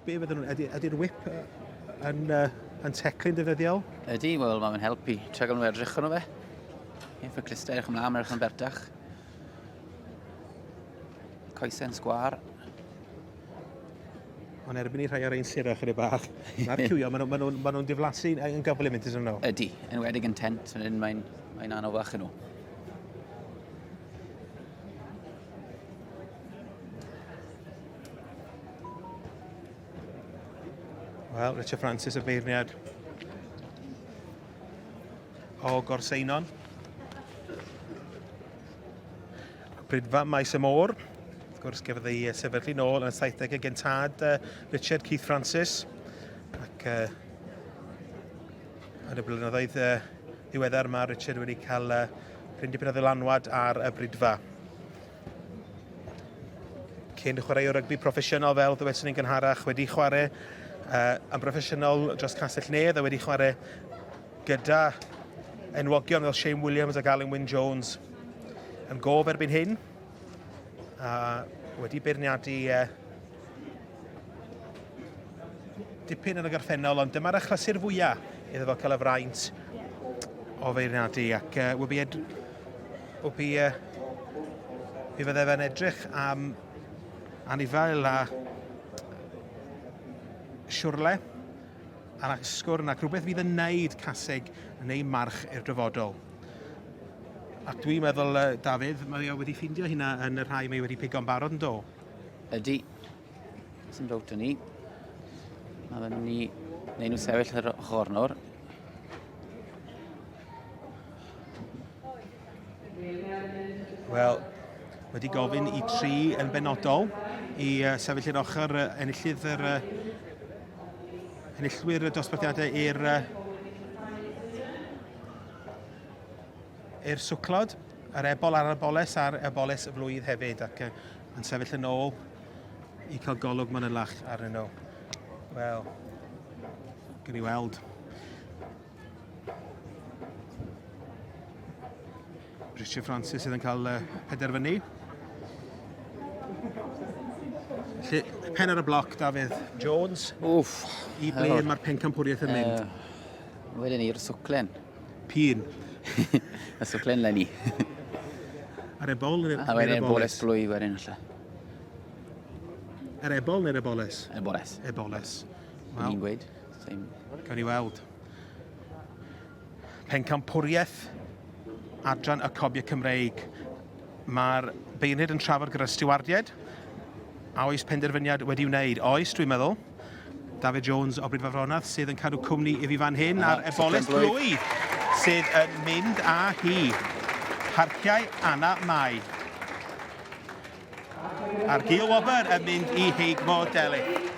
Be fydden nhw'n... Ydy'r ydy whip yn, uh, yn teclyn defnyddiol? Ydy, wel, mae'n helpu. Tra gael nhw edrych arno fe. Ie, fy clustau edrych ymlaen, mae'n edrych yn bertach. Coesau'n sgwar. Ond erbyn i rhai o'r ein sirach chydig bach, mae'r cywio, maen nhw'n ma nhw, ma nhw diflasu yn gyflym yn nhw. Ydy, enwedig yn tent, mae'n mae'n mae anoddach yn nhw. Wel, Richard Francis y beirniad o Gorseinon. Brydfa Maes y Môr. Wrth gwrs, gafodd ei sefydlu nôl yn y 70au gen tad Richard Keith Francis. Ac uh, yn y blynyddoedd uh, ddiweddar mae Richard wedi cael uh, cryn dipyn o ddylanwad ar y brydfa. Cyn chwaraewr rygbi proffesiynol fel ddywedson ni'n gynharach, wedi chwarae uh, yn broffesiynol dros Castell Nedd a wedi chwarae gyda enwogion fel Shane Williams ac Alan Wyn Jones yn gof erbyn hyn a wedi beirniadu uh, dipyn yn y gorffennol, ond dyma'r achlysur fwyaf iddo fo cael y fraint o feirniadu ac uh, will be, ed, will be, uh, mi fydde fe'n edrych am anifail a siwrle a'r asgwrn ac rhywbeth fydd yn neud caseg neu march i'r dyfodol. Ac dwi'n meddwl, Dafydd, mae o wedi ffeindio hynna yn y rhai mae wedi pigo'n barod yn do? Ydy. Sy'n dod ni. Mae fe'n ni... Neu nhw sefyll yr ochr nawr. Wel, wedi gofyn i tri yn benodol i uh, sefyll i'r ochr uh, enillydd yr uh, enillwyr y dosbarthiadau i'r uh, i'r swclod, yr ebol a'r eboles a'r eboles y flwydd hefyd ac uh, yn sefyll yn ôl i cael golwg manylach arnyn nhw. Wel, gwn i weld. Richard Francis sydd yn cael uh, penderfynu. Felly, pen ar y bloc, Dafydd Jones. Wff. I ble uh, mae'r pencampwriaeth yn mynd? Uh, wedyn ni'r swclen. Pyn. y swclen lenni. Ar ebol neu'r A wedyn eboles blwy wedyn allan. Yr ebol neu'r eboles? Eboles. Eboles. Wel. Ni'n gweud. Same. Gawn ni weld. Pencampwriaeth adran y Cobiau Cymreig. Mae'r beirniaid yn trafod gyda'r stiwardiaid. A oes penderfyniad wedi wneud? Oes, dwi'n meddwl. David Jones o Bryd Fafronath sydd yn cadw cwmni i fi fan hyn ar eboles blwy sydd yn mynd â hi. Parciau Anna Mai. A'r Gil Wobr yn mynd i Heigmo Delyth.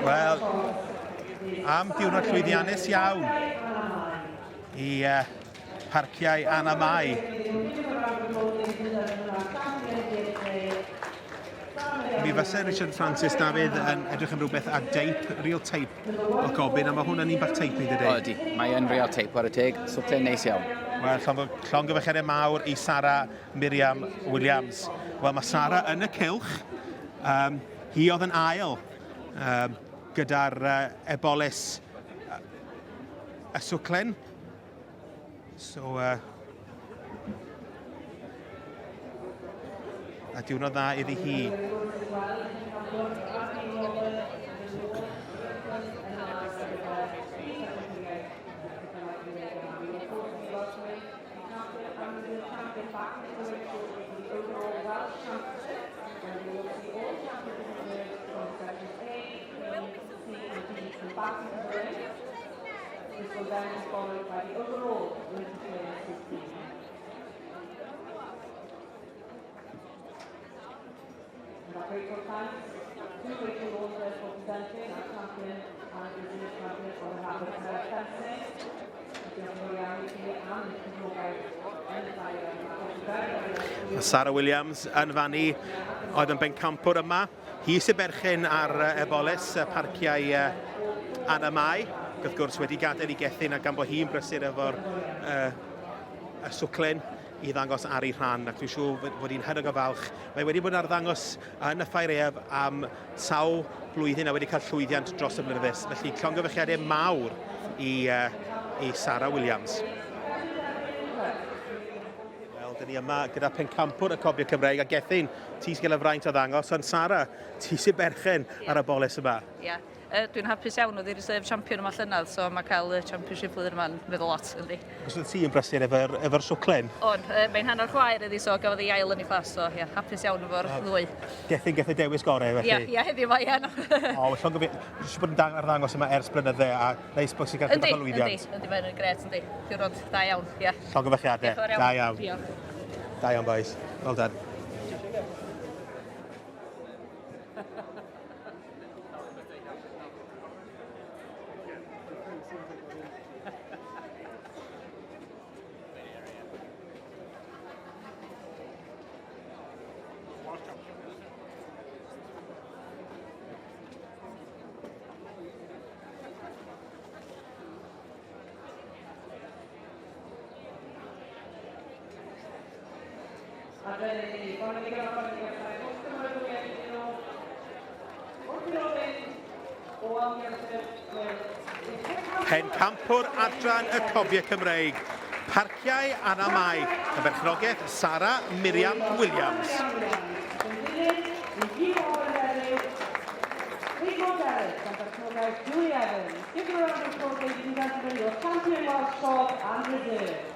Wel, am diwrnod llwyddiannus iawn i uh, parciau Anna Mai. Mi fysa Richard Francis Dafydd yn edrych am rhywbeth ar deip, real tape o gobin, a mae hwnna'n un bach teipy, dydy? O, ydy. Mae yn real tape, war y teg. Swplen neis iawn. Wel, llongyfarchiadau mawr i Sara Miriam Williams. Wel, mae Sara yn y cylch. Um, hi oedd yn ail um, gyda'r uh, eboles uh, y swclen. So, uh, a diwrnod dda iddi hi. This will then be followed by the overall winter 16. And our grateful thanks to Rachel Laundress for presenting our champion and reserve champion on behalf of Claire Fencing. Diolch yn fawr iawn i chi am eich cefnogaeth yn y ddau Mae Sarah Williams yn fannu oedd yn bencampwr yma. Hi sy'n berchen ar Eboles, y parciau Anna Mai, wrth gwrs wedi gadael i Gethin a gan bod hi'n brysur efo'r uh, y swclen. i ddangos ar ei rhan, ac dwi'n siŵr fod hi'n hynod o falch. Mae wedi bod yn arddangos yn y Ffair Aeaf am sawl blwyddyn a wedi cael llwyddiant dros y blynyddoedd. Felly llongyfarchiadau mawr i, i Sara Williams. Wel, dyn ni yma gyda pencampwr y Cobiau Cymreig a Gethin, ti sy'n cael y fraint o ddangos, ond Sara, ti sy'n berchen ar y boles yma. Ie, yeah. Dwi'n hapus iawn, oedd i reserve champion yma llynedd, so mae cael y championship flwyddyn yma'n meddwl lot, yndi. Os oedd ti yn brysur efo'r efo siwclen? On, mae'n hanner chwaer iddi, so gafodd ei ail yn ei chlas, so ie, yeah, hapus iawn efo'r ddwy. Gethin gath y dewis gorau, felly? Ie, yeah, heddiw mae, ie. O, llongyf... Eisiau bod yn arddangos yma ers blynydde, a neis bod sy'n cael bach o lwyddiant. Yndi, yndi, mae'n gret, yndi. Diwrnod da iawn, ie. Llongyfarchiadau. Da iawn. Diolch. Da iawn, boys. Well done. Pencampwr adran y Cobiau Cymreig, Parciau Anna Mai, y berchnogaeth Sara Miriam Williams. Julie Evans. Give her a round of applause, ladies and gentlemen, your champion Welsh Cob and reserve.